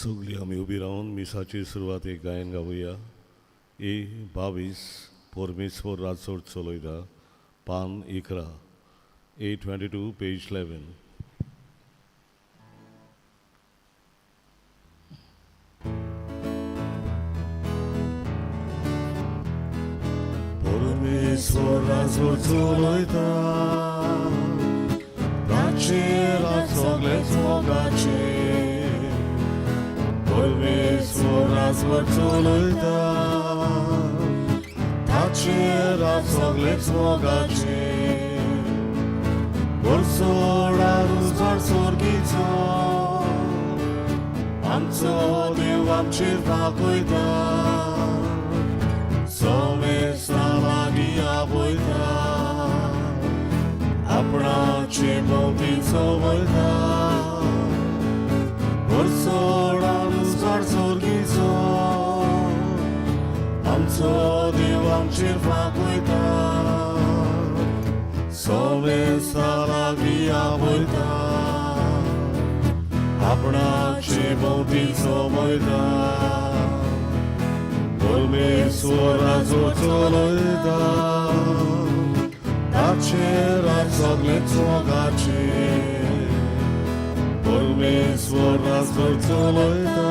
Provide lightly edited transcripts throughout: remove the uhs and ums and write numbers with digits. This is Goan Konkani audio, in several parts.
सगळीं आमी उबी रावन मिसाची सुरवात एक गायन गावया. ए 22 परमेश्वर राजोड चलयता, पान 11, A 22 page 11. परमेश्वर राजवट चलयता, ताचेर सगळेच मोगाचेर. परमेश्वर राजवट चलयता, ताचेर सगळेच मोगाचेर. वर्सोडा रुजवाड सोर्गीचो, आमचो देव आमचेर दाखयता. सोमेस्ता लागीं आपयता, आपणाचे भोंवती चवयता. वर्सोडा रुजवाड सोर्गीचो, आमचो देव आमचेर फांकयता. सोमेस्ता लागीं आपयता, आपणाचे भोंवती चवयता. परमेश्वर राजो चलयता, ताचेर सगळेच मोगाचेर. परमेश्वर राजो चलयता,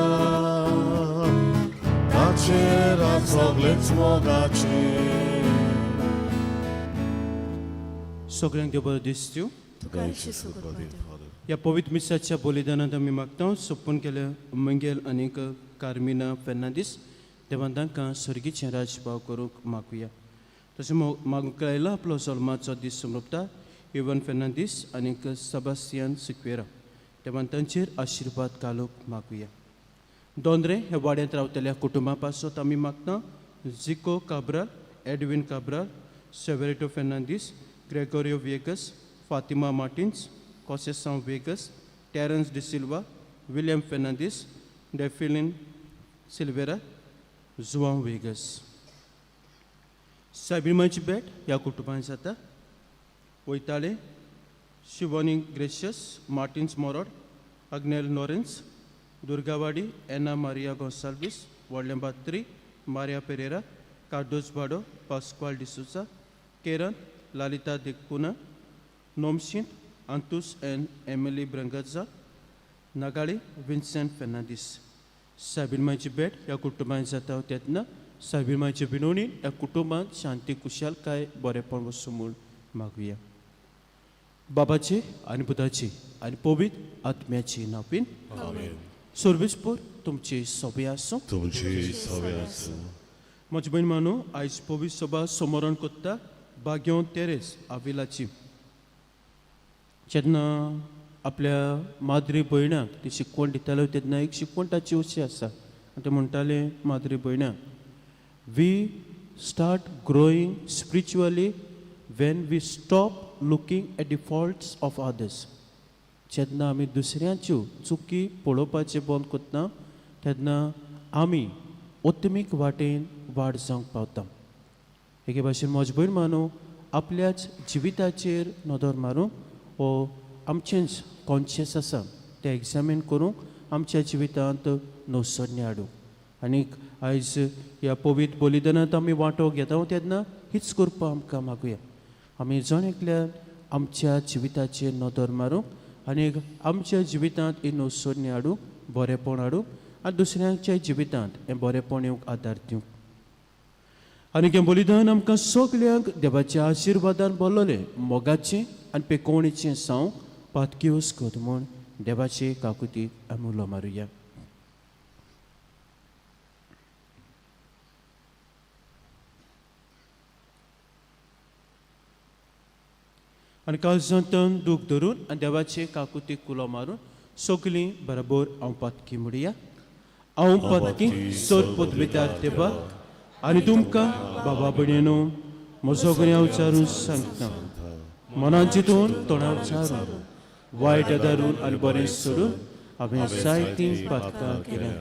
ताचेर सगळेच मोगाचेर. सगळ्यांक देव बरो दिसत्यो. तुका फादर. ह्या पवित्र मिसाच्या बलिदानांत आमी मागता सोपून केल्या मंगेल आनीक कार्मिना फेर्नांदीस, देवान तांकां सर्गीचें राजभाव करूंक मागुया. तशें मागूंक आयला आपलो जल्माचो दीस समर्पता इवन फेर्नांदीस आनीक सेबास्तियान सिक्वेरा, देवान तांचेर आशिर्वाद घालूंक मागुया. दोंद्रे ह्या वाड्यांत रावतल्या कुटुंबा पासत आमी मागता जिको काब्राल, एडवीन काब्राल, सेवेरिटो फेर्नांदीस, ग्रेगोरियो वेगस, फातिमा मार्टिन्स, कॉसेसांव वेगस, टेरन्स डिसिल्वा, विलियम फेर्नांदीस, डेफिलिन सिल्वेरा, जुआंव वेगस. सायबिमाची भेट ह्या कुटुंबांत जाता. वयताले शिवोनी ग्रेशियस, मार्टिन्स मोरोड, अग्नेल लॉरेन्स, दुर्गावाडी एना मारिया गोन्साल्वीस, व्हडलें बात्री मारिया पेरेरा, कार्दोज बाडो, पास्क्वाल डिसोजा, केरन लालिता देकुना, नोमशींत आंतूस एन एमिली ब्रंगजा, नागाळी विन्सेंट फेर्नांदीस. सायबीण भेट ह्या कुटुंबांत जाता तेन्ना सायबीण विनवणी ह्या कुटुंबांत शांती, कुशालकाय, बरेपण वचूं म्हूण मागुया. बाबाचे आनी पुताची आनी पवित्र आत्म्याची नांवान. आमेन. सर्वेस्पोर तुमची सोबे आसूं. तुमची सवे आसूं. म्हजी भयण मानू, आयज पवित्र सभा समरण कोत्ता बाग्यो तेरेस आविलाची. जेन्ना आपल्या माद्री भयणाक ती शिकवण दिताल्यो तेन्ना एक शिकवण ताची अशी आसा आनी ते म्हणटाले माद्री भयणाक, "We start growing spiritually when we stop looking at the faults of others." जेन्ना आमी दुसऱ्यांच्यो चुकी पळोवपाचें बंद करता तेन्ना आमी उत्मीक वाटेन वाड जावंक पावता. एके भाशेन म्हज भयण मानू, आपल्याच जिविताचेर नदर मारूंक वो आमचेंच कॉन्शियस आसा तें एग्जामीन करूंक, आमच्या जिवितांत नवसरणी हाडूंक आनीक आयज ह्या पवित्र बलिदानांत आमी वांटो घेता तेन्ना हीच करपा आमकां मागुया. आमी जण एकल्यान आमच्या जिविताचेर नदर मारूंक आनी आमच्या जिवितांत ही नवसरणी हाडूंक, बरेपण हाडूंक आनी दुसऱ्यांच्या जिवितांत हें बरेपण येवंक आदार दिवंक. आनी हें बलिदान आमकां सगल्यांक देवाच्या आशिर्वादान भरलेलें मोगाचें आनी पेकोवणेचें सावंक पातकिवस कर म्हूण देवाचे काकुतीक आमी उलो मारुया. आनी काळजांतन दूख धरून आनी देवाचे काकुतीक उलो मारून सगलीं बरोबर हांव पातकी म्हणया. हांव पातकी सोद पदवीदार देवा आनी तुमकां बाबा भयणीनो म्हजो गुन्यांव विचारून सांगता. मनान चिंतून, तोंडान उच्चारून, वायट आदारून आनी बरें सोडून हांवें जायतीं पातकां केल्या.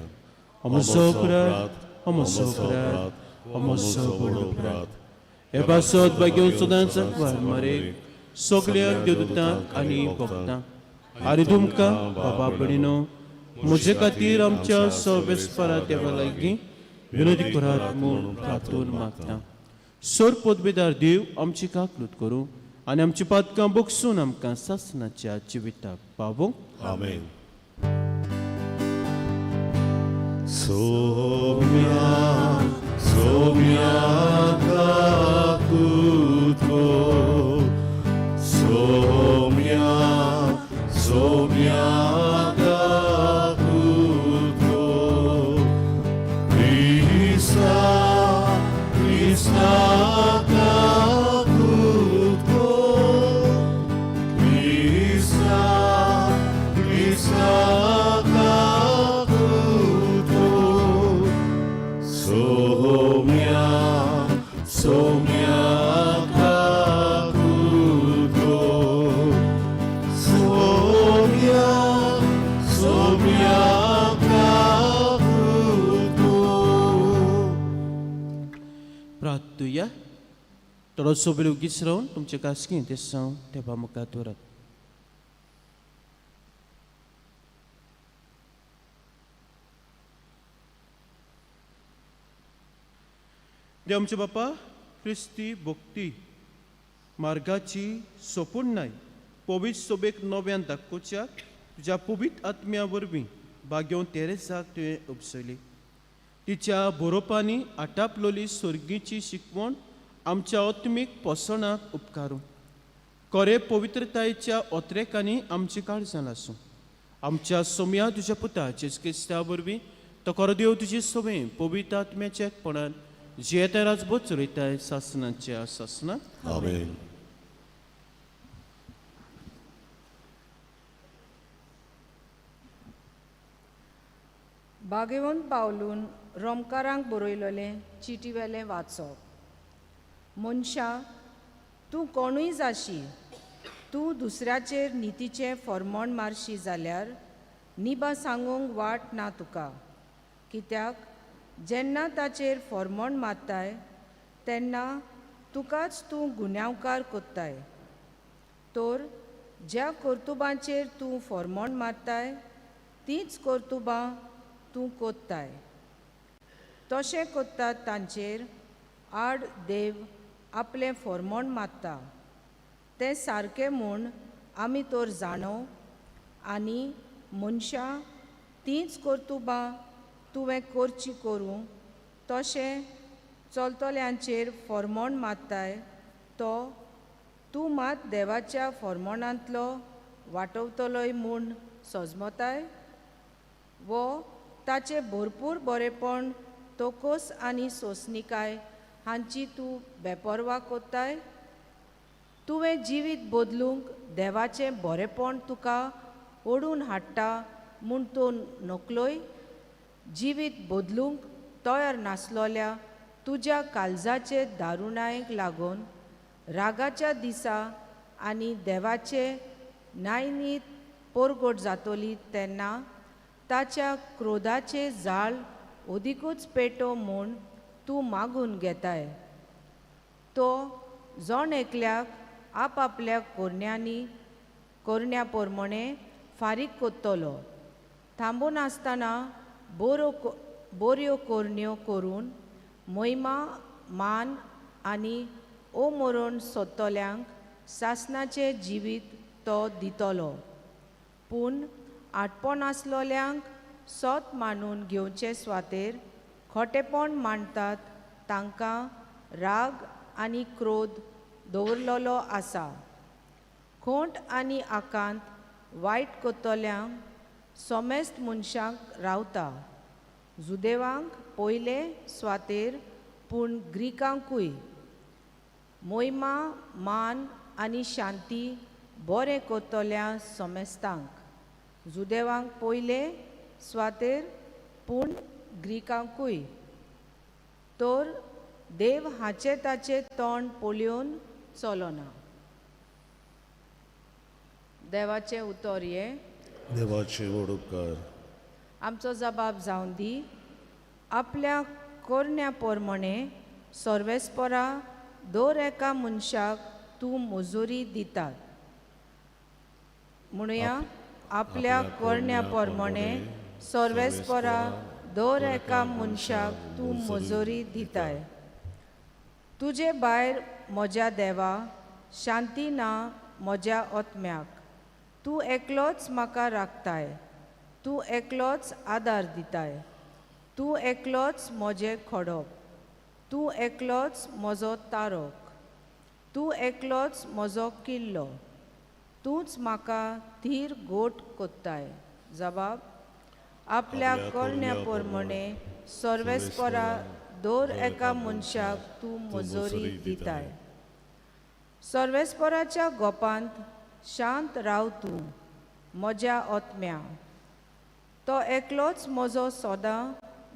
म्हजो अपराध, म्हजो अपराध, म्हजो व्हड अपराध. हे पासत भाग्यो सदांच मारे सगल्या देवदूतांक आनी भक्तांक आनी तुमकां बाबा भयणीनो म्हजे खातीर आमच्या सर्वेस्परा देवा लागीं विनोदी करात म्हूण प्रार्थून मागता. सोर पदवेदार देव आमची काकलूत करूं आनी आमची पातकां बगसून आमकां सासणाच्या जिविताक पावोवंक. आमेन. सोम्या सोम्या काकुतो, सोम्या सोम्या काकुतो, क्रिस्ता क्रिस्ता काकुतो, क्रिस्ता क्रिस्ता काकुतो, सोम्या सोम्या काकुतो, सोम्या सोम्या काकुतो. प्रार्थुया. थोडोसो वेळ उगीच रावन तुमचे कासकी ते साव देवा मुखार दवरात. देव आमचे बापा, क्रिस्ती भक्ती मार्गाची सोपूण नाय पवित्र सोबेक नव्यान दाखोवच्याक तुज्या पवित्र आत्म्या वरवीं बागेवन तेरेसाक तुवें उपसयली. तिच्या बरोवपांनी आटापलोली सर्गीची शिकवण आमच्या आत्मीक पोसणाक उपकारूं. कोरे पवित्रतायेच्या ओत्रेकांनी आमची काळजां आसूं. आमच्या सोम्या तुज्या पुता जेजू क्रिस्ता वरवीं तो कोरो देव तुजी सोबे पवित्र आत्म्याच्या एकपणान जियेता राजबोध चलयताय सासणाच्या सासणाक. आमेन. बागेवन पावलून रोमकारांक बरयलोलें चिटीवेलें वाचप. मनशा, तूं कोणूय जाशी, तूं दुसऱ्याचेर नितीचें फॉर्मोण मारशी जाल्यार निबा सांगूंक वाट ना तुका. कित्याक जेन्ना ताचेर फॉर्मोण मारताय तेन्ना तुकाच तूं गुन्यांवकार कोत्ताय. तर ज्या कर्तुबांचेर तूं फॉर्मोण मारताय तींच कर्तुबां तूं कोत्ताय. तशें कोत्तात तांचेर आड देव आपलें फॉर्मोण मारता. तें सारकें म्हूण आमी तर जाणो. आनी मनशां तींच कर्तुबां तुवें करची करूं तशें चलतल्यांचेर फॉर्मोण मारताय तो तूं मात देवाच्या फॉर्मोणांतलो वाटवतलोय म्हूण सजमताय. वो ताचें भरपूर बरेपण तोकोस आनी सोंसणिकाय हांची तूं बेपर्वा कोत्ताय. तुवें जिवीत बदलूंक देवाचें बरेपण तुका ओडून हाडटा म्हूण तूं नकलोय. जिवीत बदलूंक तयार नासलोल्या तुज्या काळजाचे दारुणायेक लागून रागाच्या दिसा आनी देवाचे नायनीत पोरगोट जातली तेन्ना ताच्या क्रोधाचे जाळ अदिकूच पेटो म्हूण तूं मागून घेताय. तो जण एकल्याक आपआपल्या कोरण्यांनी कोरण्या पोरमणे फारीक कोत्तलो. थांबून आसतना बोऱ्यो कोरण्यो करून मोहिमा मान आनी ओ मरण सोदतल्यांक सासणाचें जिवीत तो दितलो. पूण आटपण आसलोल्यांक सोत मानून घेवचे स्वातेर खोटेपण मांडटात तांकां राग आनी क्रोध दवरलेलो आसा. खोंट आनी आकांत वायट कोत्तल्यांक सोमेस्त मनशांक रावता. जुदेवांक पयले स्वातेर पूण ग्रिकांकूय. मोहिमा मान आनी शांती बरें कोत्तल्या सोमेस्तांक. जुदेवांक पयले स्वातेर पूण ग्रिकांकूय. तर देव हाचें ताचें तोंड पळोवन चलना. देवाचें उतर हें. देवाचे व्हड उपकार. आमचो जबाब जावन दी. आपल्या कोरण्या पोरमणे सर्वेस्परा दर एका मनशाक तूं मजुरी दितात. म्हणुया, आपल्या कोरण्या पोरमणे सोर्वेस्परा दर एका मनशाक तूं मजुरी दिताय. तुजे भायर म्हज्या देवा शांती ना म्हज्या आत्म्याक. तूं एकलोच म्हाका राखताय, तूं एकलोच आदार दिताय, तूं एकलोच म्हजें खडप, तूं एकलोच म्हजो तारोक, तूं एकलोच म्हजो किल्लो, तूंच म्हाका धीर गोट कोत्ताय. जबाब आपल्या करण्या प्रमाणे सर्वेस्परा दर एका मनशाक तूं मजुरी दिताय. सर्वेस्पराच्या गोपांत शांत राव तूं म्हज्या आत्म्या. तो एकलोच म्हजो सदां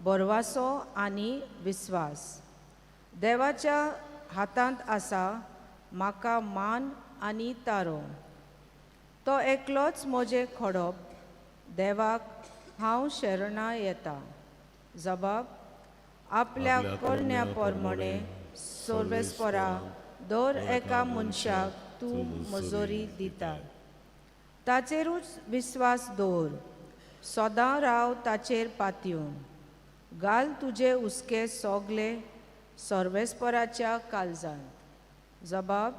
भरवासो आनी विस्वास. देवाच्या हातांत आसा म्हाका मान आनी तारो. तो एकलोच म्हजें खडप, देवाक हांव शरणां येता. जबाब आपल्या करण्या प्रमाणे सर्वेस्परा दर एका मनशाक तूं मजुरी दिता. ताचेरूच विस्वास दवर, सदां राव ताचेर पातयेवन. घाल तुजे हुस्के सोगले सर्वेस्पराच्या काळजांत. जबाब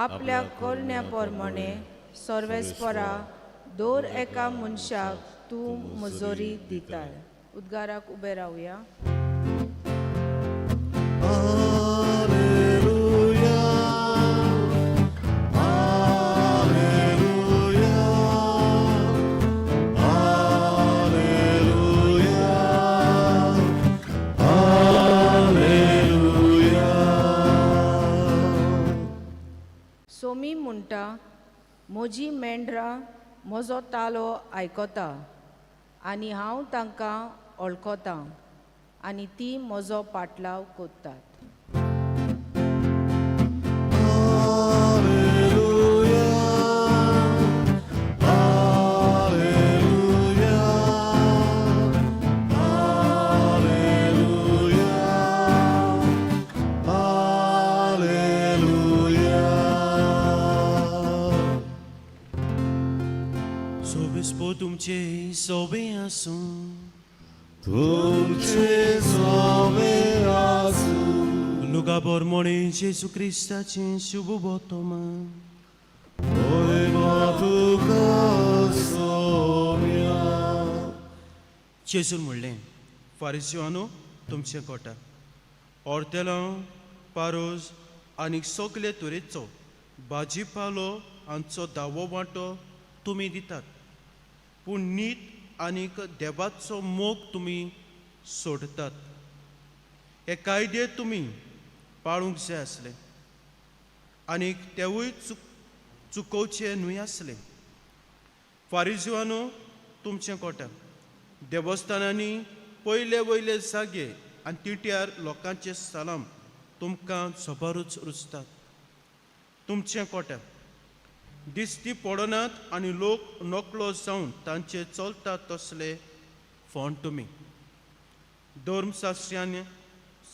आपल्या करण्या प्रमाणे सर्वेस्परा दर एका मनशाक तूं मजुरी दिताय. उद्गाराक उबे रावया. सोमी म्हणटा, म्हजी मेंढरां म्हजो तालो आयकता आनी हांव तांकां वळखतां आनी ती म्हजो पाटलाव कोत्तात. तुमचे सोबे आसूं, तुमचे सोबे आसूं. लुगा बोरमोणे जेजू क्रिस्ताचें शुभ बोतोमा. जेजून म्हणलें, फारिसियांनो तुमचें कोटा ऑर्तेलांव पारोज आनी सगले तरेचो भाजी पालो हांचो दावो वांटो तुमी दितात, पूण नीत आनीक देवाचो मोग तुमी सोडटात. हे कायदे तुमी पाळूंक जाय आसले आनीक तेवूय चुकोवचे न्हय आसले. फारिजिवानो तुमचें कोटा देवस्थानांनी पयले वयले जागे आनी तिट्यार लोकांचे सलाम तुमकां जबरूच रुचतात. तुमचें कोटा दिसती पडनात आनी लोक नकलो जावन तांचे चलतात तसले फोंड तुमी. धर्मशास्त्र्यान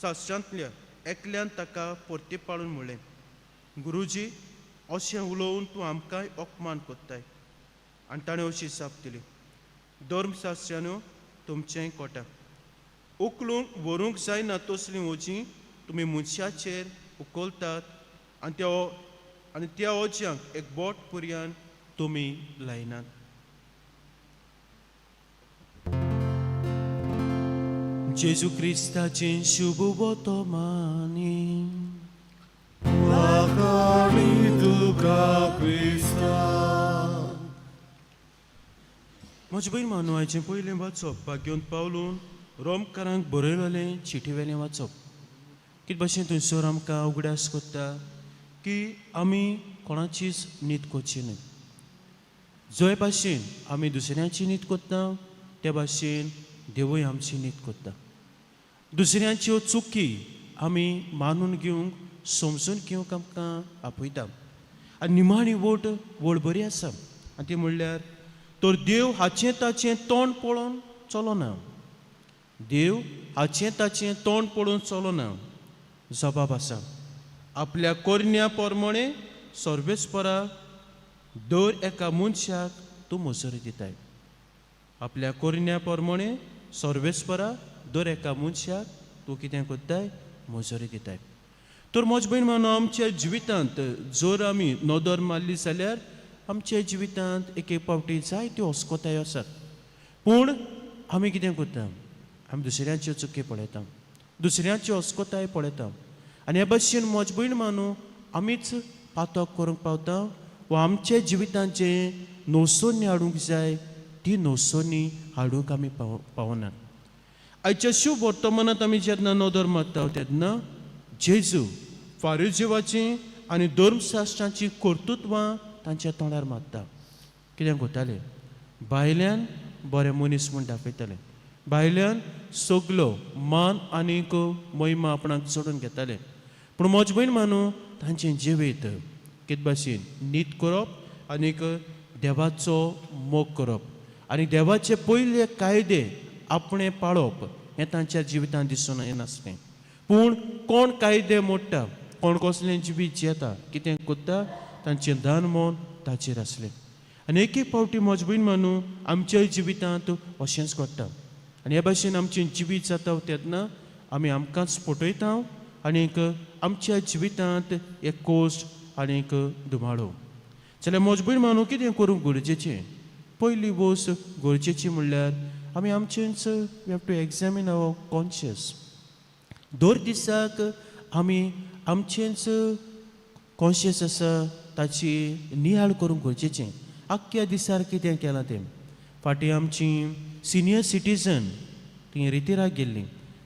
शास्त्रांतल्या एकल्यान ताका परती पाडून म्हणलें, गुरुजी अशें उलोवन तूं आमकांय अपमान कोत्ताय. आनी ताणें अशी जाप दिली, धर्मशास्त्र्यानो तुमचेंय कोटा उखलूंक व्हरूंक जायना तसलीं वजीं तुमी मनशाचेर उखलतात आनी त्या वज्यांक एक बोट पुरयान तुमी लायनात. जेजू क्रिस्ताचें शुभ बोतोमानी. म्हजे भयण मानू, आयचें पयलें वाचप भाग्योन पावलून रोमकारांक बरयलेलें चिटी वेलें वाचप. कितें भशेन थंयसर आमकां उगडास कोत्ता की आमी कोणाचीच नीत करची न्हय. जंय भाशेन आमी दुसऱ्यांची नीत कोत्ता त्या भाशेन देवूय आमची नीत कोत्ता. दुसऱ्यांच्यो चुकी आमी मानून घेवंक समजून घेवंक आमकां आपयता. आनी निमाणी वोट वळ बरी आसा आनी ती म्हणल्यार तर देव हाचें ताचें तोंड पळोवन चलोना. देव हाचें ताचें तोंड पळोवन चलोना. जबाब आसा आपल्या करण्या प्रमाणे सर्वेस्परा दर एका मनशाक तूं मजुरी दिताय. आपल्या कोरण्या प्रमाणे सर्वेस्परा दर एका मनशाक तूं कितें करताय, मजुरी दिताय. तर म्हज भयण मानो, आमच्या जिवितांत जर आमी नदर मारली जाल्यार आमच्या जिवितांत एक एक फावटी जायत्यो अस्कोतायो आसात. पूण आमी कितें करता, आमी दुसऱ्यांच्यो चुकी पळयता, दुसऱ्यांच्यो अस्कोताय पळयता आनी हे भाशेन म्हज भयण मानू आमीच पातक करूंक पावता वा आमच्या जिवितांत जें नवसोनी हाडूंक जाय ती नवसोनी हाडूंक आमी पावनात. आयच्या शुभ वर्तमानांत आमी जेन्ना नदर मारता तेन्ना जेजू फारिजेवाची आनी धर्मशास्त्रांची कर्तृत्वां तांच्या तोंडार मारता. कितें करताले, भायल्यान बरे मनीस म्हूण दाखयताले, भायल्यान सगलो मान आनीक महिमा आपणाक जोडून घेताले. पूण म्हज भयण मानू तांचें जिवीत कितें भाशेन नीत करप आनीक देवाचो मोग करप आनी देवाचे पयले कायदे आपणें पाळप हें तांच्या जिवितांत दिसून येनासलें. पूण कोण कायदे मोडटा, कोण कसलें जिवीत जियेता, कितें करता, तांचें दान मन ताचेर आसलें. आनी एक एक फावटी म्हज भयण मानू आमच्याय जिवितांत अशेंच घडटा आनी हे भाशेन आमचें जिवीत जाता तेन्ना आमी आमकांच फटयता आनीक आमच्या जिवितांत एक कोश्ट आनीक धुमाळो. जाल्यार म्हज भयण मानू कितें करूंक गरजेचें, पयली वस्त गरजेची म्हणल्यार आमी आमचेंच we have to examine our conscious. दर दिसाक आमी आमचेंच कॉन्शियस आसा ताची नियाळ करूंक गरजेचें. आख्ख्या दिसार कितें केलां तें. फाटीं आमची सिनियर सिटीजन ती रितिराक गेल्लीं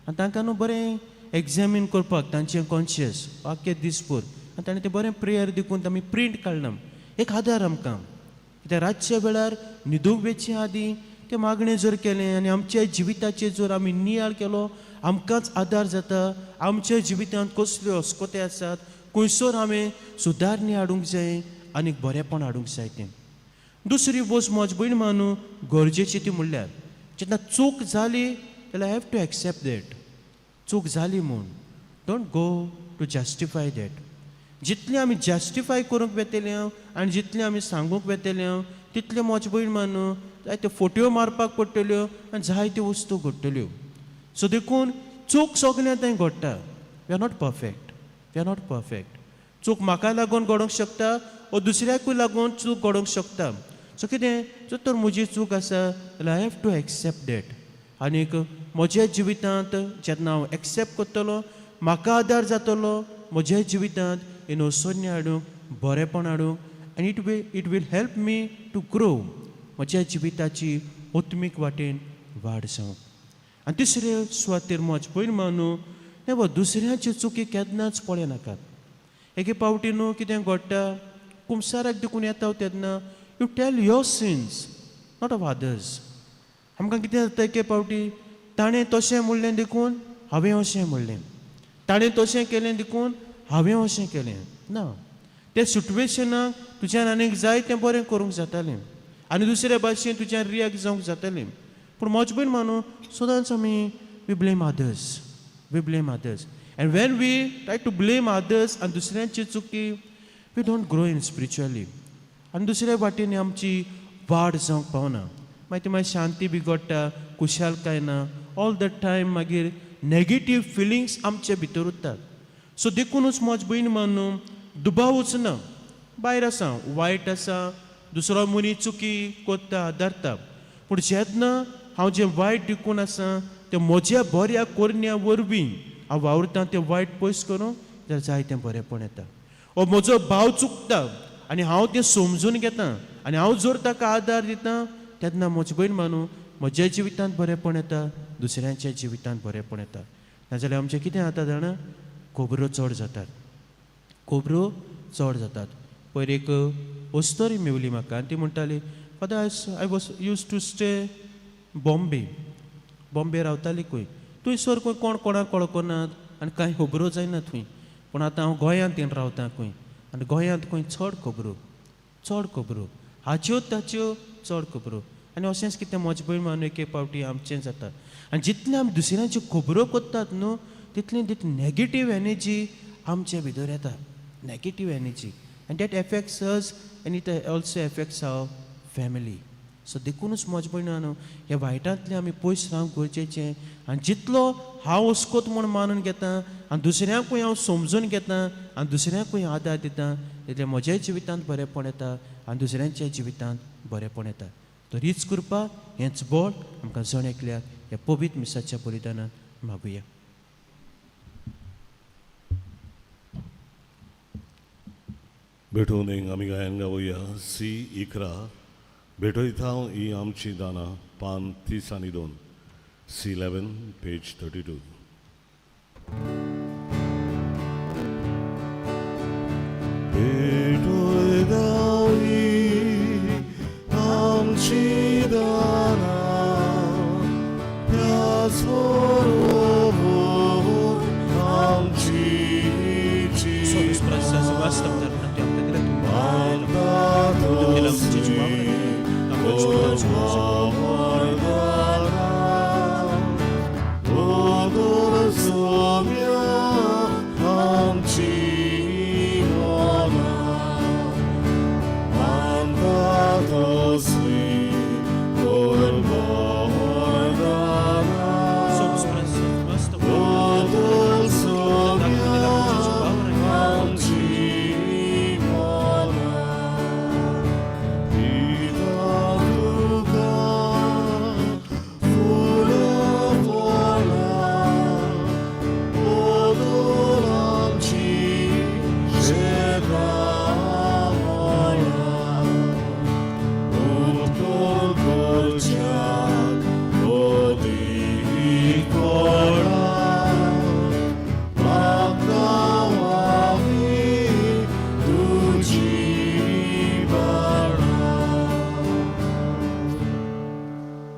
आनी तांकां न्हू बरें एग्जामीन करपाक तांचें कॉन्शियस आख्खे दीसभर आनी ताणें तें बरें प्रेयर देखून आमी प्रिंट काडलां, एक आदार आमकां. कित्याक रातच्या वेळार न्हिदूंक वेचे आदीं तें मागणें जर केलें आनी आमच्या जिविताचेर जर आमी नियाळ केलो आमकांच आदार जाता. आमच्या जिवितांत कसल्यो अस्कोते आसात, खंयसर हांवें सुदारणी हाडूंक जाय आनी बरेंपण हाडूंक जाय तें. दुसरी वस्त म्हज भयण मानू गरजेची ती म्हणल्यार जेन्ना चूक जाली जाल्यार I have to accept that. चूक जाली म्हूण don't go to justify that. जितलें आमी जस्टिफाय करूंक वेतले आनी जितलें आमी सांगूंक वेतले तितलें म्हज भयण मानू जायत्यो फोट्यो मारपाक पडटल्यो आनी जायत्यो वस्तू घडटल्यो. सो देखून चूक सगळ्यां थंय घडटा. We are not perfect, we are not perfect. चूक म्हाका लागून घडोवंक शकता वो दुसऱ्याकूय लागून चूक घडोवंक शकता. सो कितें जर तर म्हजी चूक आसा जाल्यार I have to accept that. आनीक म्हज्या जिवितांत जेन्ना हांव एक्सेप्ट करतलो म्हाका आदार जातलो म्हज्या जिवितांत इनोसोन्य हाडूंक, बरेंपण हाडूंक आनी it will help me to grow म्हज्या जिविताची आत्मीक वाटेन वाड जावंक. आनी तिसरे सुवातेर म्हज पयर मानू हे दुसऱ्यांची चुकी केन्नाच पळयनाकात. एके फावटी न्हू कितें घडटा, कुमसाराक देखून येता तेन्ना you tell your sins, not of others. आमकां कितें जाता एके फावटी ताणें तशें म्हणलें देखून हांवें अशें म्हणलें, ताणें तशें केलें देखून हांवें अशें केलें. ना, ते सिटुएशनाक तुज्यान आनीक जाय तें बरें करूंक जातालें आनी दुसऱ्या भाशेन तुज्यान रिएक्ट जावंक जातालें. पूण म्हज भयण मानू सदांच आमी we blame others, we blame others. And when we try to blame others आनी दुसऱ्यांची चुकी, we don't grow in spiritually आनी दुसऱ्या वाटेन आमची वाड जावंक पावना. मागीर ती मागीर शांती बिगडटा, खुशालकाय ना, ऑल the time मागीर नेगेटीव फिलिंग्स आमचे भितर उरतात. सो देखुनूच म्हज भयण मानू दुबावूच ना, भायर आसा वायट आसा, दुसरो मनीस चुकी करता धरता, पूण जेन्ना हांव जें वायट देखून आसा तें म्हज्या बऱ्या करण्या वरवीं हांव वावुरता तें वायट पयस करूंक जाल्यार जाय तें बरेंपण येता. ओ म्हजो भाव चुकता आनी हांव तें समजून घेता आनी हांव जर ताका आदार दिता तेन्ना म्हजी भयण मानू म्हज्या जिवितांत बरेंपण येता, दुसऱ्यांच्या जिवितांत बरेंपण येता. नाजाल्यार आमचें कितें जाता जाणा, खबरो चड जातात, खबरो चड जातात. पयर एक अस्तोरी मेवली म्हाका आनी ती म्हणटाली, Father, I was used to stay Bombay, Bombay रावताली खंय, थंयसर खंय कोण कोणाक वळखनात आनी कांय खबरो जायना थंय. पूण आतां हांव गोंयांत येवन रावता खंय आनी गोंयांत खंय चड खबरो, चड खबरो, हाच्यो ताच्यो चड खबरो. आनी अशेंच कितें म्हजे भयण मानून एक एक फावटी आमचें जाता. आनी जितलें आमी दुसऱ्यांच्यो खबरो करतात न्हू तितलें तितली नेगेटीव एनर्जी आमचे भितर येता, negative energy, and that affects us and it also affects our family. So देखूनच म्हज्या भयणानो ह्या वायटांतलें आमी पयस रावंक गरजेचें आनी जितलो हांव अस्कोत म्हूण मानून घेता आनी दुसऱ्यांकूय हांव समजून घेता आनी दुसऱ्यांकूय आदार दिता तितलें म्हज्याय जिवितांत बरेंपण येता आनी दुसऱ्यांच्या जिवितांत बरेंपण येता. तर हीच कृपा हेंच बळ आमकां जण एकल्याक ह्या पवित्र मिसाच्या बलिदानांत मागुया. भेटून एक आमी गायन गावया सी 11 भेटयता ही आमची दानां पान 32 सी 11 पेज 32. भेटयता ही आमची दानां त्याच बरोबर आमची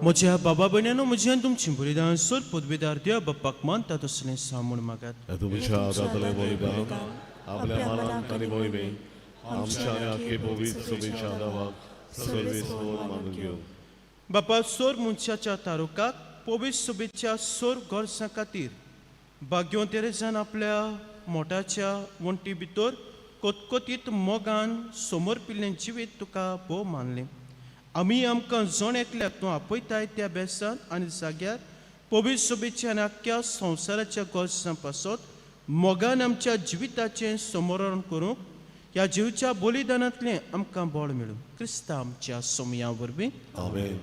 म्हज्या बाबा भयण्यानो म्हजी आनी तुमची बलिदान सोर पदवेदार देव बाप्पाक मानता तसलें सांगून मागात. तुमच्या हातांतलें बलिदान आपल्या मनाक आनी मोहिमेक आमच्या आनी आख्खे पवित्र सभेच्या नांवाक सर्वेस्पर मानून घेवं. बापा सोर मनशाच्या तारुकाक पवित्र सभेच्या सोर गरजां खातीर भाग्योन तेरेजान आपल्या मोटाच्या वण्टी भितर कोतकोतीत मोगान समर्पिल्लें जिवीत तुका भोव मानलें. आमी आमकां जण एकल्याक तूं आपयताय त्या बेसांत आनी जाग्यार पवित्र सभेच्या आनी आख्ख्या संवसाराच्या गरजां पासत मोगान आमच्या जिविताचें समरण करूंक ह्या जिवच्या बलिदानांतलें आमकां बळ मेळूं. क्रिस्ता आमच्या सोमया वरवीं. आमेन.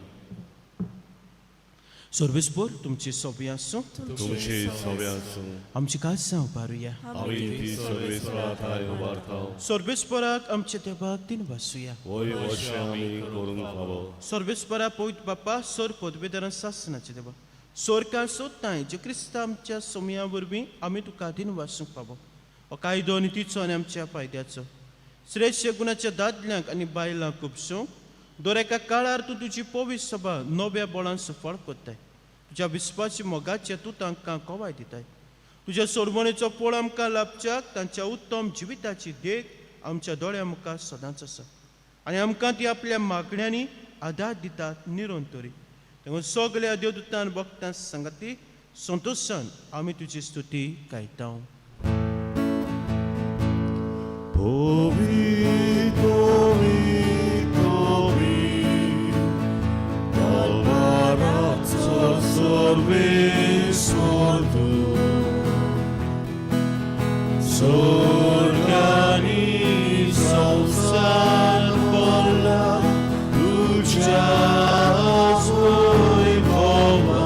सर्वेस्पर तुमची सोबी आसूं. तुमची सोबी आसूं. आमची काळजां उबारुया. आमी ती सर्वेस्परा थाय उबारता. सर्वेस्पराक आमच्या देवाक दिन वासुया. वय अशें आमी करूंक फावो. सर्वेस्परा पवित्र बाप्पा सोर पदवेदारां सासनाचे देवा सोरकां सोदताय जे क्रिस्ता आमच्या सोमया वरवीं आमी तुका दिन वासूंक फावो. हो कायदो आनी तिचो आनी आमच्या फायद्याचो श्रेश्ठ गुणाच्या दादल्यांक आनी बायलांक खुबसूंक दर एका काळार तूं तुजी पवित्र सभा नव्या बळान सुफळ करताय. तुज्या विस्वासी मोगाचे तूं तांकां कवाय दिताय. तुज्या सोडवणेचो पोळ आमकां लाभच्याक तांच्या उत्तम जिविताची देख आमच्या दोळ्या मुखार सदांच आसा आनी आमकां ती आपल्या मागण्यांनी आदार दितात निरंतरी. तेन्ना सगल्या देवदूतान भक्तां सांगाती संतोशान आमी तुजी स्तुती गायता. Sorgani संसार पडला तुज्या वैभवान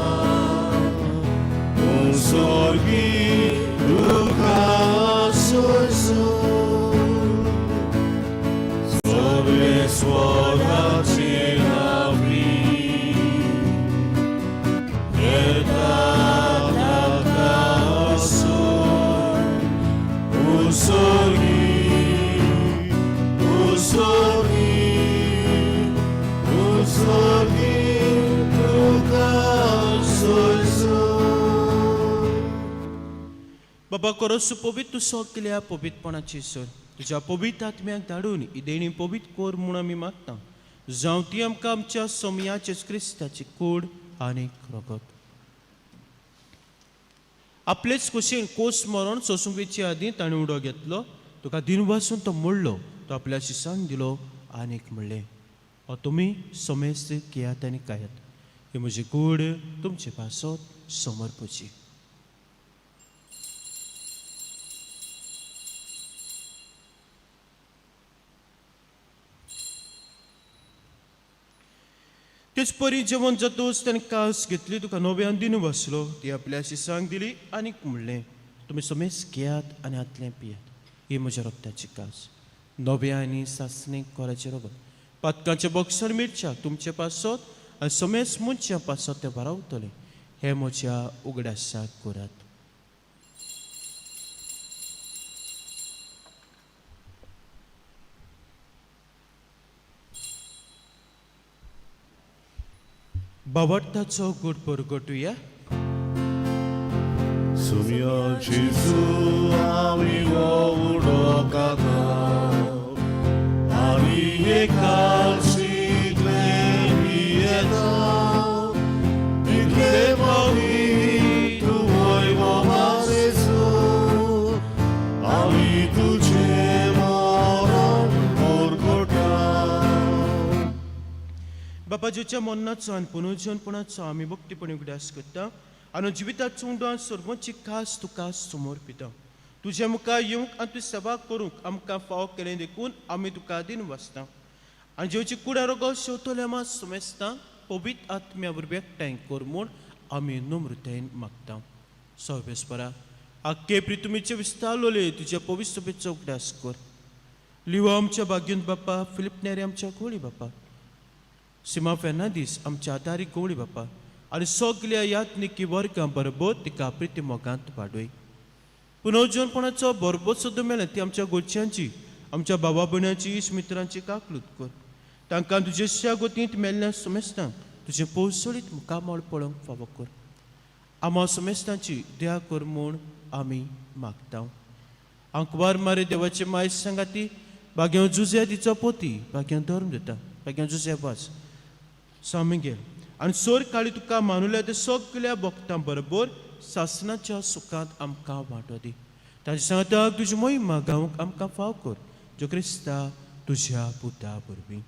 सोर्गी तुका सोयसून सर्वेस्वराची नावी येता ताका आसून उसोगी उसोगी उसोगी तुका सोयसून. बाबा करोसु पवित्र तूं सगल्या पवित्रपणाची सोर तुज्या पवित्र आत्म्याक धाडून ही देणी पवित्र कोर म्हूण आमी मागता. जावं ती आमकां आमच्या सोमयाचे क्रिस्ताची कूड आनी रगत. आपलेच कुशीन कोस मरण सोसूंक वचचे आदीं ताणें उडो घेतलो, तुका दिनवासून तो मोडलो, तो आपल्या शिसान दिलो आनीक म्हणलें, हो तुमी समेस्त घेयात आनी खायात. ही म्हजी कूड तुमचे पासत समर्पची. तेच परी जेवण जातूच ताणें कास घेतली, तुका नव्यान दिवन बसलो, ती आपल्या शिसांक दिली आनी म्हणलें, तुमी समेज घेयात आनी हातलें पियात. ही म्हज्या रक्ताची कास, नव्या आनी सासणी कोराचें रगत, पातकांचें बक्षण मिरच्या तुमचे पासत आनी समेज मनशां पासत तें भारावतलें. हें म्हज्या उगडासाक करात. बावडटाचो गूट परगटुया. सुम्या जेजू आमी उडोकाता आनी एकाशितले पियेता तितले पावली तूं वय बाबा जेजू आमी तुजें मरण परगटा. बापाजीच्या मरणाचो आनी पुनर्जनपणाचो आमी भक्तीपणी उगडास करता आनी जिविताचो उंडो सर्वांची खास तुका समर्पिता. तुज्या मुखार येवंक आनी तुजी सेवा करूंक आमकां फावो केलें देखून आमी तुका दिन वाचता आनी जेवची कुडा रोगो शेवतले आमा समेस्तां पवित्र आत्म्या वरवीं एकठांय कर म्हूण आमी नम्रतायेन मागता. सर्वेस्परा आख्खे प्रितुमीचे विस्तारलोले तुज्या पवित्र सभेचो उगडास कर. लिवा आमच्या भाग्यंत बापा, फिलिप नेरी आमच्या गोळी बापा, सीमा फेर्नांदीस आमच्या आदारी गवळी बापा आनी सगल्या यात्निकी वर्गां बरोबर तिका प्रिती मोगांत वाडय. पुनर्जनपणाचो बरोबर सुद्दां मेळ्ळें ती आमच्या गोडच्यांची, आमच्या बाबा भयणांची, इश्ट मित्रांची काकलूत कर. तांकां तुज्या गोतींत मेल्ल्या समेस्तांक तुजें पोवसळीत मुखामळ पळोवंक फावो कर. आमा समेस्तांची दया कर म्हूण आमी मागता. आंकवार मारे देवाचे माय सांगाती बाग्यां जुझ्या तिचो पोती, बाग्यां धर्म दिता, बाग्यां जुझ्या वास सामिगेल आनी सोर काळी तुका मानुल्या ते सगल्या भक्तां बरोबर सासनाच्या सुखांत आमकां वांटो दी. तांचे सांगाताक तुजी मोहिमा गावंक आमकां फाव कर, जो क्रिस्ता तुज्या पुता वरवीं.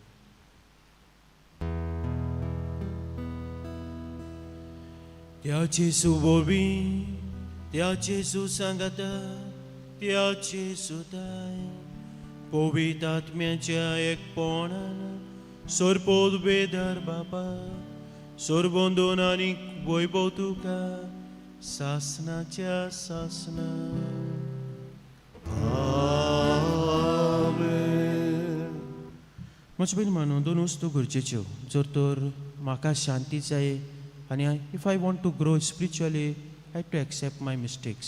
त्या जेजू वरवीं, त्या जेजू सांगाता, त्या जेजू दाय पवित्र आत्म्याच्या एकपणान सरपोद बेदार बापा सरबंदून आनी वैभव तुका सासनाच्या सासना. आमेन. म्हजे भयण मानून दोन वस्तू गरजेच्यो. जर तर म्हाका शांती जाय आनी if I want to grow spiritually I to accept my mistakes.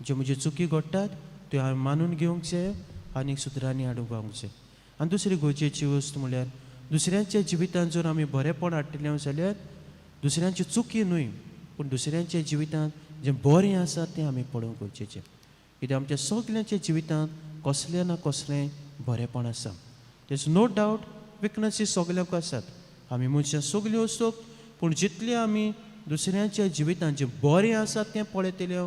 ज्यो म्हज्यो चुकी घडटात त्यो हांवें मानून घेवंक जाय आनी सुदरांनी हाडूंक पावूंक जाय. आनी दुसरी गरजेची वस्त म्हणल्यार दुसऱ्यांच्या जिवितांत जर आमी बरेंपण हाडटले जाल्यार दुसऱ्यांची चुकी न्हय पूण दुसऱ्यांच्या जिवितांत जें बरें आसा तें आमी पळोवंक गरजेचें. कित्याक आमच्या सगल्यांच्या जिवितांत कसलें ना कसलें बरेंपण आसा. तेज नो डावट विकनसीस सगल्यांक आसात, आमी मनशां सगळीं वस्तूक, पूण जितलें आमी दुसऱ्यांच्या जिवितांत जें बरें आसा तें पळयतले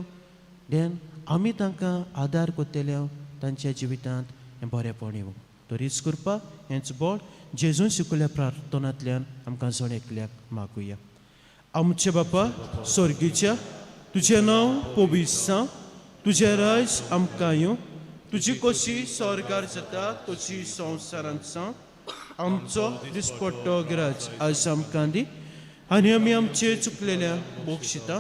देन आमी तांकां आदार करतले तांच्या जिवितांत हें बरेंपण येवं. तरीच करपाक हेंच बोड जेजून शिकयल्ल्या प्रार्थनांतल्यान आमकां जण एकल्याक मागुया. आमचे बापा स्वर्गीच्या, तुजें नांव पवित्र जावं, तुजें राज आमकां येवं, तुजी कशी स्वर्गार जाता तशी संवसारांत जावं. आमचो दिसपट्टो ग्राज आज आमकां दी आनी आमी आमचे चुकलेल्या बोक्षिता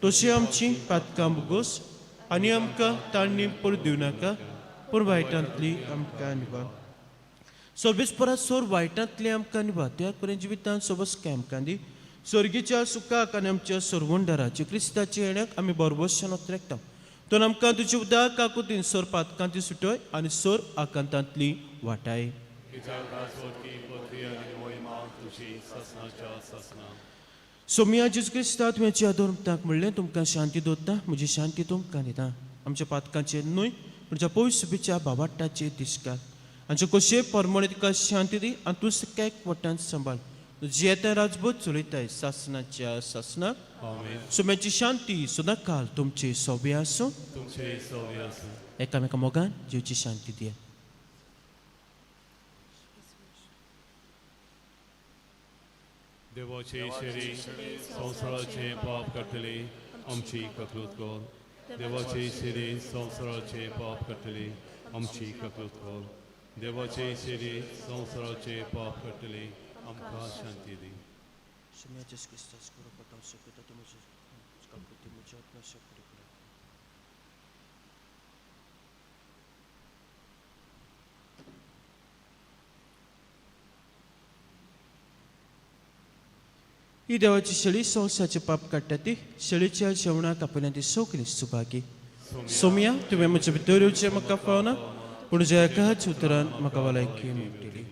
तशी आमची पातकां बोगोस आनी आमकां तांणी परत दिवं नाका पूण वायटांतली आमकां निभाय. सर्वेस्परा सोर वायटांतली आमकां निभाय त्या करून जिवितांत सोबस आमकां दी. स्वर्गीच्या सुखाक आनी आमच्या सरवंडराचे क्रिस्ताच्या येण्याक आमी बरोबरच्यान अत्रेकता. तर आमकां तुजे उदक काकुतीन सोर पातकांती सुटय आनी सोर आकांतांतली वाटाय. सोमिया जेजू क्रिस्ता तुवें अधर्मताक म्हणलें तुमकां शांती दवरता, म्हजी शांती तुमकां दिता. आमच्या पातकांचेर न्हय पूण तुज्या पयस बाबाट्टाचेर दिसकाल. आमचे कशे परमणे तुका शांती दी आनी तूं सगळ्याक वट्टान सांबाळ. जियेता राजभर चलयताय सासनाच्या सासनाक. सोम्याची शांती सदांकाल तुमचे सोबे आसूं. एकामेका मोगान जिवची शांती दिया. देवाचे शेरी संवसाराचे पाप काडटले आमची ककलूत कर. देवाचे शेरी संवसाराचे पाप काडटले आमची ककलूत कर. देवाचे शेरी संवसाराचे पाप काडटले आमकां शांती दी. ही देवाची शेळी संवसाराचे पाप काडटा ती शेळीच्या जेवणाक आपल्या ती सगळी सुभागी. सोमिया, तुवें म्हजे भितर येवचें म्हाका फावना, पूण ज्या एकाच उतरान म्हाका भलायकी मेळटली.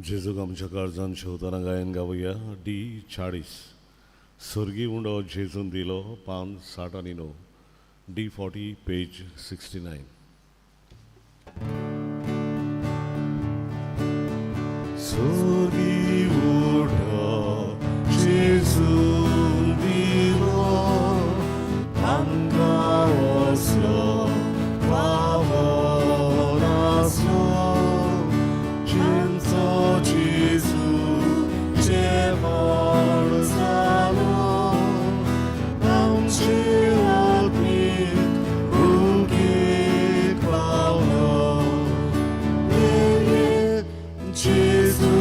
जेजूक आमच्या काळजान शेवतना गायन गावया. डी 40 स्वर्गी उंडो जेजून दिलो, पान 60 आनी 9, डी 40 पेज 69. स्वर्गी उंडो जेजून दिलो, आमकां वसलो Gesù,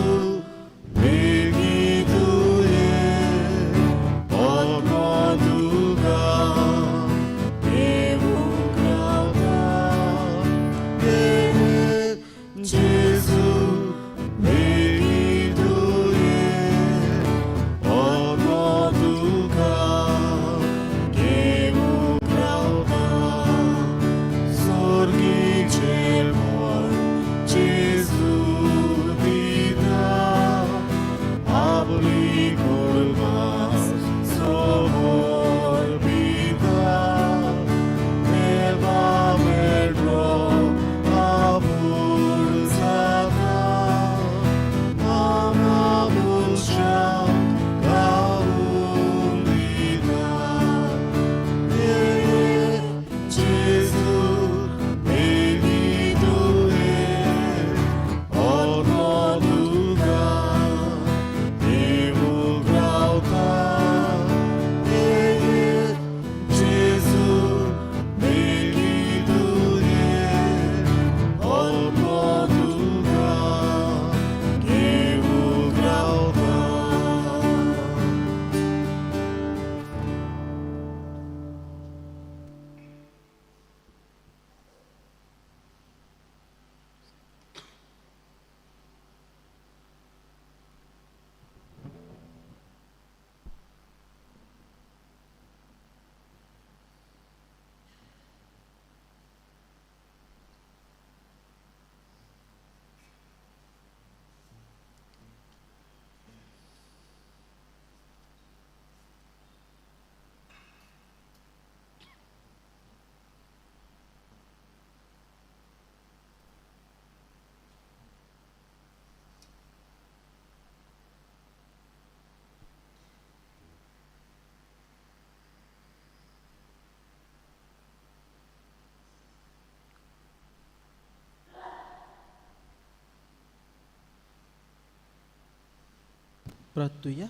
प्रार्थुया.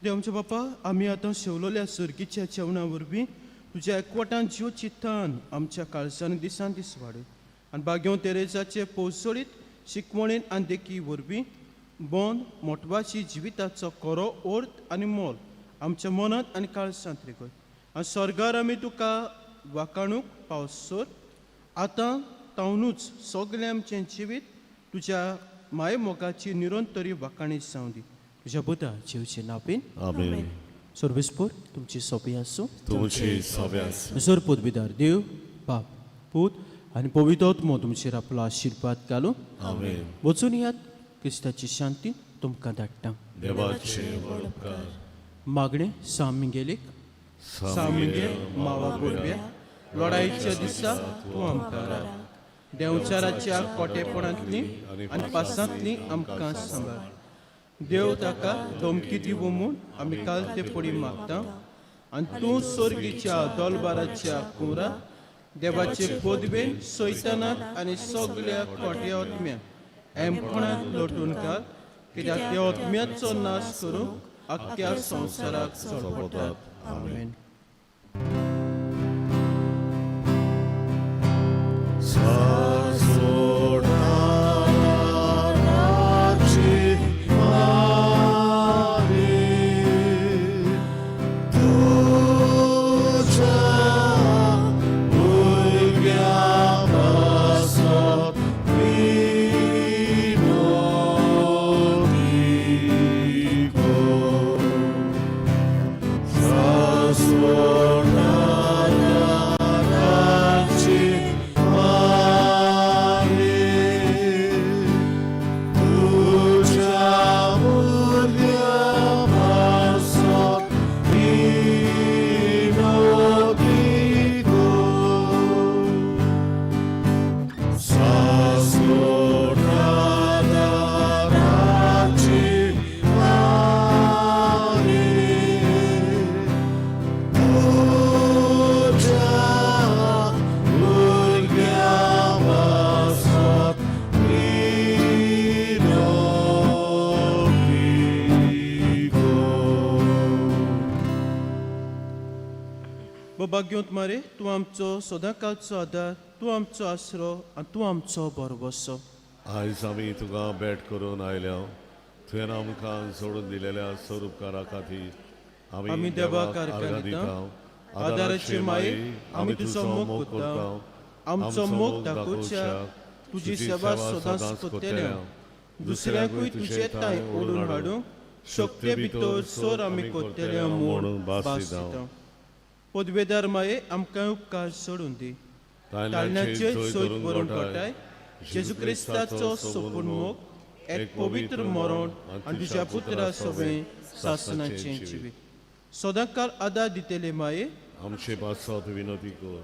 देव आमच्या बापा, आमी आतां शेवलोल्या सर्गीच्या जेवणा वरवीं तुज्या एकवटान जीव चित्तान आमच्या काळजान दिसान दीस वाडय आनी बाग्यो तेरेजाचे पोसोळीत शिकवणेन आनी देखी वरवीं बोंद मोटवाची जिविताचो खरो अर्थ आनी मोल आमच्या मनांत आनी काळजांत रिगय आनी स्वर्गार आमी तुका वाकाणूक पावसर आतां तावनूच सगळें आमचें जिवीत तुज्या माय मोगाची निरंतरी वाकाणी जावं दी. तुज्या बुधा जेवचे नापीन. आमेन. सर्वेस्पोर तुमची सोंपी आसूं. तुमची सोबे आसूं. सर पदवीदार देव बाप पूत आनी पवित्र आत्मो तुमचेर आपलो आशिर्वाद घालूं. आमेन. वचून यात, क्रिस्ताची शांती तुमकां धाडटा. देवाचे व्हड उपकार. मागणें सामिगेलीक. सामिगेल मावा बोलव्या, लढाईच्या दिसा तूं आमकां राख. देंवचाराच्या कोटेपणांतली आनी पासांतली आमकां सांबाळ. देव ताका धमकी दिवं म्हूण आमी काल ते पडी मागता आनी तूं सोर्गीच्या दोलबाराच्या कुंवरा देवाचे पदवेन सैतानाक आनी सगल्या कोट्या आत्म्यांक एमकोणांत लोटून घाल, कित्याक त्या आत्म्याचो नाश करूंक आख्ख्या संवसाराक चडपडटात. आमेन. सासोडाची मारी तुझ्या भुरग्या पासत विनोदी कर. सासोडाची मारी तुझ्या भुरग्या पासत विनोदी कर. सासोडाची मारी तुझ्या भुरग्या पासत विनोदी कर. बाबा मारे, तूं आमचो सदांकाळचो आदार, तूं आमचो आसरो आनी तूं आमचो भरवसो. आयज आमी तुका भेट करून आयल्या. तुवें आमकां सोडून दिलेल्या स्वरुपकारा खातीर आमी देवाक आर्गां दिता. आदाराची माये, आमी तुजो मोग करता. आमचो मोग दाखोवच्या तुजी सेवा सदांच करतल्या. दुसऱ्यांकूय तुजे तांय ओडून हाडूंक शक्ते भितर सोर आमी करतले म्हूण भास दिता. पदवेदार माये, आमकां उपकार सोडून दी. ताळण्याचे सोय करून कोटाय जेजू क्रिस्ताचो सोपून मोग, एक पवित्र मरण आनी तुज्या पुत्रा सवें सासनाचें जिवीत सदांकाल आदार दितले माये, आमचे पासत विनोदी कर.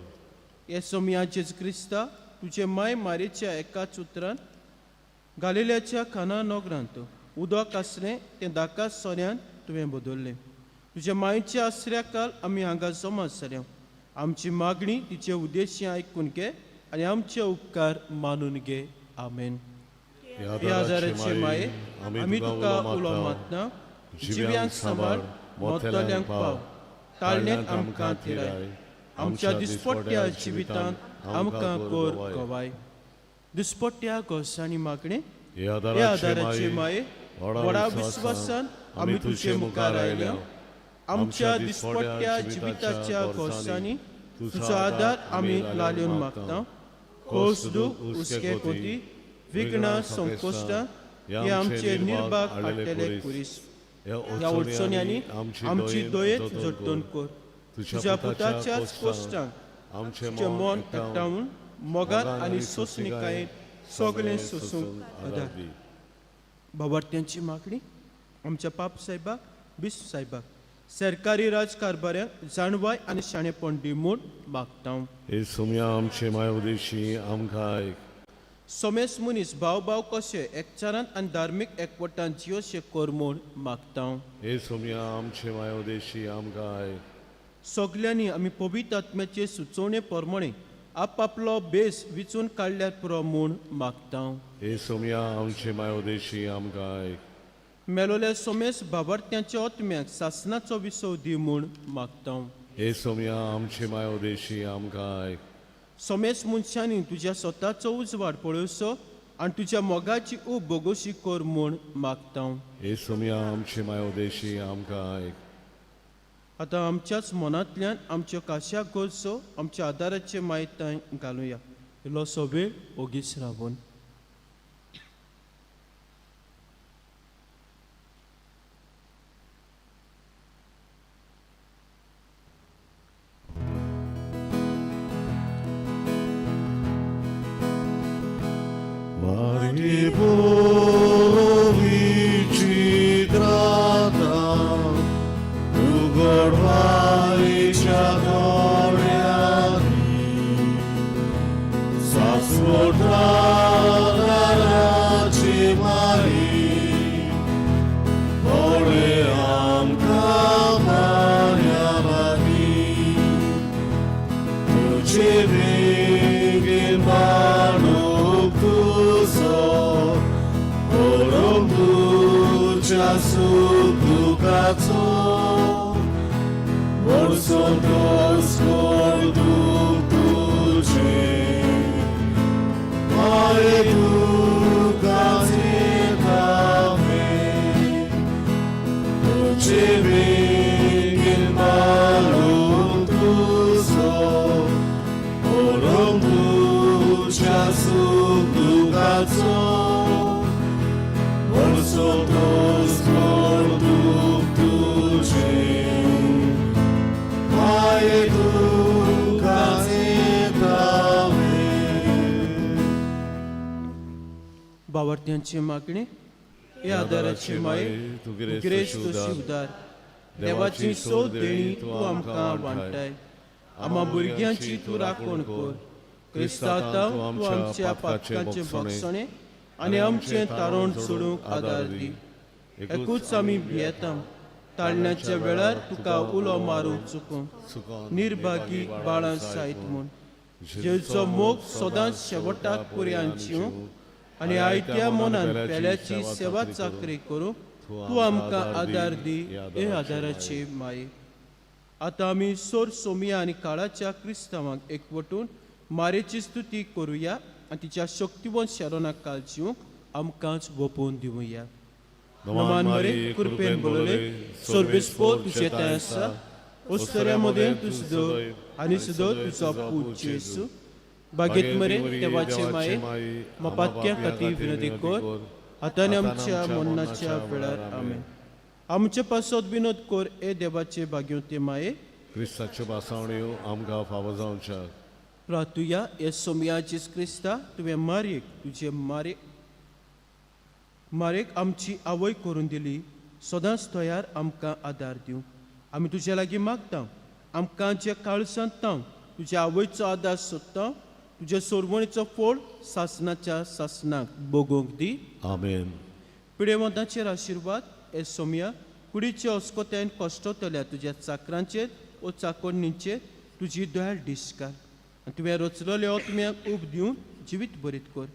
हे सोमया जेजू क्रिस्ता, तुजे माय मारेच्या एकाच उतरान गालिल्याच्या खाना नगरांत उदक आसलें तें दाका सोऱ्यान तुवें बदललें. तुज्या मायच्या आसऱ्या काल आमी हांगा जमा जाल्या. आमची मागणी तिचे उद्देशी आयकून घे आनी आमचे उपकार मानून घे. आमेन. ह्या आदाराचे माये, आमी तुका उलो मारतना जिव्यांक सांबाळ, मोतल्यांक पाव, ताळण्यांत आमकां थिराय, आमच्या दिसपट्ट्या जिवितांत आमकां कर गवाय. दिसपट्ट्या गोसांनी मागणें. ह्या ह्या आदाराचे माये, व्हडा विस्वासान आमी तुजे मुखार आयल्या. आमच्या दिसपट्ट्या जिविताच्या गोसांनी तुजो आदार आमी लाल्योन मागता. खोस दूख हुस्के कोती विघ्नां संकोश्टां हे आमचे निर्भाग हाडटले कुरीस. ह्या अडचण्यांनी आमची दयेत जट्टून कर. तुज्या पुताच्याच कोश्टांक आमचें मन एकठावन मोगान आनी सोंसणिकायेन सगळें सोसूंक आदार. बाबार्थ्यांची मागणी. आमच्या पाप साहेबाक, बिस्प साहेबाक, सरकारी राजकारभाऱ्यांक जाणवाय आनी शाणेपण दी म्हूण मागता. हे सोमया आमचे माय उदेशी आमकां आयक. सोमेस मनीस भाव भाव कशे एकचारान आनी धार्मीक एकवटान जियोशे कर म्हूण मागता. हे सोमया आमचे माय उदेशी आमकां आयक. सगल्यांनी आमी पवित्र आत्म्याचे सुचोवणे प्रमाणे आपापलो बेस विचून काडल्यार पुरो म्हूण मागता. हे सोमया आमचे मायोदेशी आमकां आयक. मेलोल्या सोमेस बाबार्थ्यांच्या ओतम्याक सासनाचो विसव दी म्हूण मागता. हे सोमया आमचे मायोदेशी आमकां आयक. सोमेस मनशांनी तुज्या स्वताचो उजवाड पळोवचो आनी तुज्या मोगाची ऊब बोगोशी कर म्हूण मागता. हे सोमया आमचे मायोदेशी आमकां आयक. आतां आमच्याच मनांतल्यान आमच्यो काश्या गरजो आमच्या आदाराचे मायताय घालुया. इल्लोसो वेळ ओगीच रावून. Mari vici grata, tu gorvaicia gloriani, sa sfortata mai, ore amka marianani, tu ci Orson बावर्त्यांची मागणी. हे आदाराची माये, तूं गिरेस्त शिवदार, देवाची सोद देणी तूं आमकां वांटाय. आमा भुरग्यांची तूं राखण कर. क्रिस्तांव तूं आमच्या पातकांचे बक्षणे आनी आमचें तारण सोडूंक आदार दी. एकूच आमी भियेता, ताळण्याच्या वेळार तुका उलो मारूंक चुकून निर्भागी बाळां सायत म्हूण, जेचो मोग सदांच शेवटाक पुर्यान जिवंक आनी आयत्या मनान पेल्याची सेवा चाकरी करूंक तूं आमकां आदार दी. हे आदाराची माये. आतां आमी सोर सोमिया आनी काळाच्या क्रिस्तांवांक एकवटून मारेची स्तुती करुया आनी तिच्या शक्तिवंत शरणाक काल जिवंक आमकांच वोपून दिवया. नमान मरे, कृपेन बोलले, सोर्बेस्पो तुझे थंय आसा. ओस्तऱ्या मदें तूं सुदो आनी सुदो तुजो पूत जेजू. बागेत मरे देवाचे माये, मपातक्या खातीर विनंती कर, आतां आनी आमच्या मरणाच्या वेळार. आमेन. आमचे पासत विनोद कर, ए देवाचे भाग्यवते माये. क्रिस्ताच्यो बासावण्यो आमकां फावो जावच्या. प्रातुया. हे सोमया जेजू क्रिस्ता, तुवें मारयेक तुजे मारे मारेक आमची आवय करून दिली. सदांच तयार आमकां आदार दिवं आमी तुजे लागीं मागता. आमकां जे काळसांत तांव तुज्या आवयचो आदार सोदता, तुजे सोरवणीचो फोड सासनाच्या सासनाक बगोवंक दी. आमेन. पिडेवंताचेर आशिर्वाद. हे सोमया, कुडीचे अस्कोत्यान कश्टतल्या तुज्या चाकरांचेर ओ चाकोरणींचेर तुजी दयाळ दिश्कार आनी तुवें रचलेले ओतम्याक उब दिवन जिवीत बरीत कर.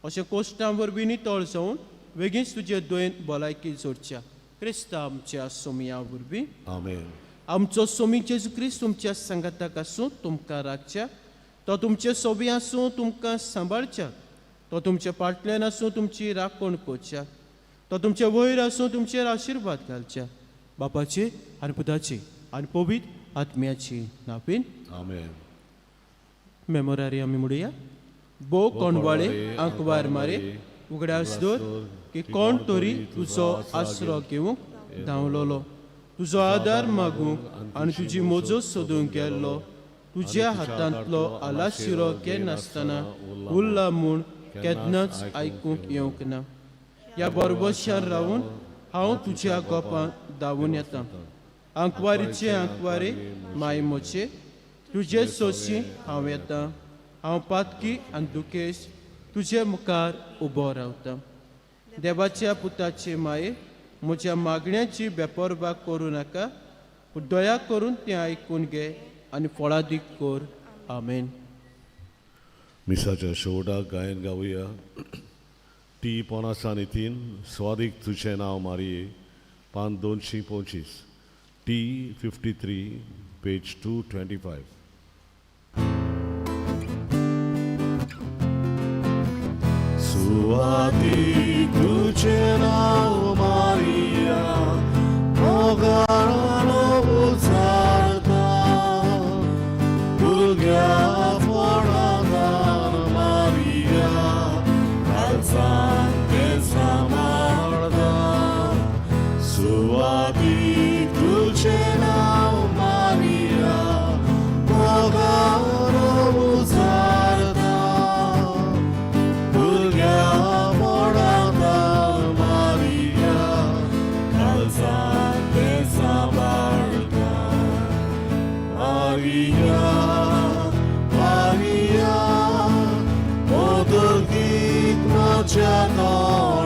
अशें कोश्टां वरवीं नितळ जावन वेगींच तुजे दयेन भलायकी जोडच्या क्रिस्ता आमच्या सोमया वरवीं. आमेन. आमचो सोमी जेजू क्रिस्त तुमच्या सांगाताक आसूं, तुमकां राखच्या. तो तुमचे सोबी आसूं, तुमकां सांबाळच्या. तो तुमचे पाटल्यान आसूं, तुमची राखण करच्या. तो तुमचे वयर आसूं, तुमचेर आशिर्वाद घालच्या. बापाचे आनी पुताचे आनी पवित्र आत्म्याची नांवान. आमेन. मेमोरारी आमी म्हणुया. बो कोणवाळे आंकवार मारे, उगडास दवर की कोण तरी तुजो आसरो घेवंक धांवलोलो, तुजो आदार मागूंक आनी तुजी मोजो सोदूंक गेल्लो. तुज्या हातांतलो आलाशिरो घेनासतना उरला म्हूण केन्नाच आयकूंक येवंक ना. ह्या बरबशान रावून हांव तुज्या गोपांत धांवून येता. आंकवारीचे आंकवारे माय मोचे, तुजे सोशी हांव येता. हांव पातकी आनी दुखेश तुजे मुखार उबो रावता. देवाच्या पुताचे माये, म्हज्या मागण्याची बेपर्वा करूं नाका, पूण दया करून तें आयकून घे आनी फळादीक कर. आमेन. मिसाच्या शेवटाक गायन गावया. टी 50 आनी 3, स्वादीक तुजें नांव मारये, पान 225, टी 53, पेज 225. सुवादीक तुजें नांव मारिया, मोगान उचारता, भुरग्या फोणादान मारिया, काळजान तें सांबाळता. सुवादीक तुजें नांव मारिया, मोगान उचारता, भुरग्या फोणादान मारिया, काळजान तें सांबाळता. मारिया, मारिया, मोदर गीत म्हज्या तोंडार.